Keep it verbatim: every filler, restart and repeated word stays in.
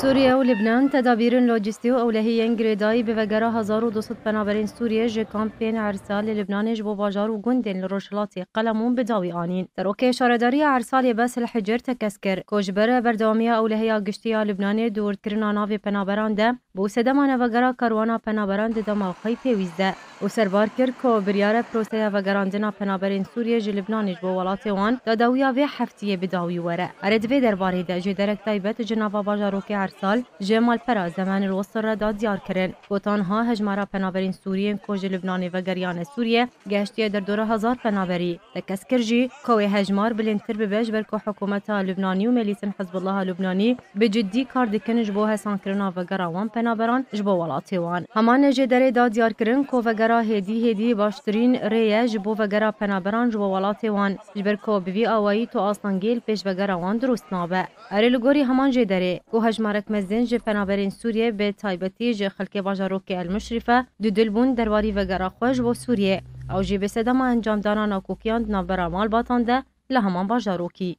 Sûriye û Libnan tedabîrên lojîstî û ewlehî yên girêdayî bi vegera hezar û du sed penaberên Sûriye ji kampên Ersal li Libnanê ji bo bajar û gundên li rojhilatê Qelemûn bi dawî anîn. Serokê Şaredariya Ersalê Basil Hicir tekez kir ku ji ber berdewamiya ewlehiya giştî ya Libnanê di wirdkirina navê penaberan de bo sedema nevegera karwana penaberan di dema xwe yî pêwîst de û serbar kir ku biryar e proseya vegerandina penaberên Sûriye ji Libnanê ji bo welatê wan dadawiya vê heftiyê bi dawî were. Erê di vê derbarê de jêderek taybet ji nava bajarokê Ersal ji malpera Zemanil Wesir re da diyar kirin ku tanha hejmara penaberên Sûriyên ku ji Libnanê vegeriyane Sûriye gehiştiye derdora hezar penaberî. Tekez kir jî ku wê hejmar bilindtir bibe ji ber ku hikûmeta Libnanî û milîsên Hizbullaha Libnanî bi ciddî kar dikin ji bo hesankirina vegera wan penaberan ji bo welatê wan. Heman jêderê da diyar kirin ku vegera hêdî hêdî baştirîn rê ye ji bo vegera penaberan ji bo welatê wan, ji ber ku bi vî awayî tu astengê li pêş vegera wan dirust nabe. Erê li gorî heman jêderê ku hejmarek mezin ji penaberên Sûriye bi taybetî ji xelkê bajarokê El Muşrîfe dudil bûn derbarî vegera xwe ji bo Sûriye, ew jî bi sedema encamdana nakokiyan di navbera malbatan de li heman bajarokî.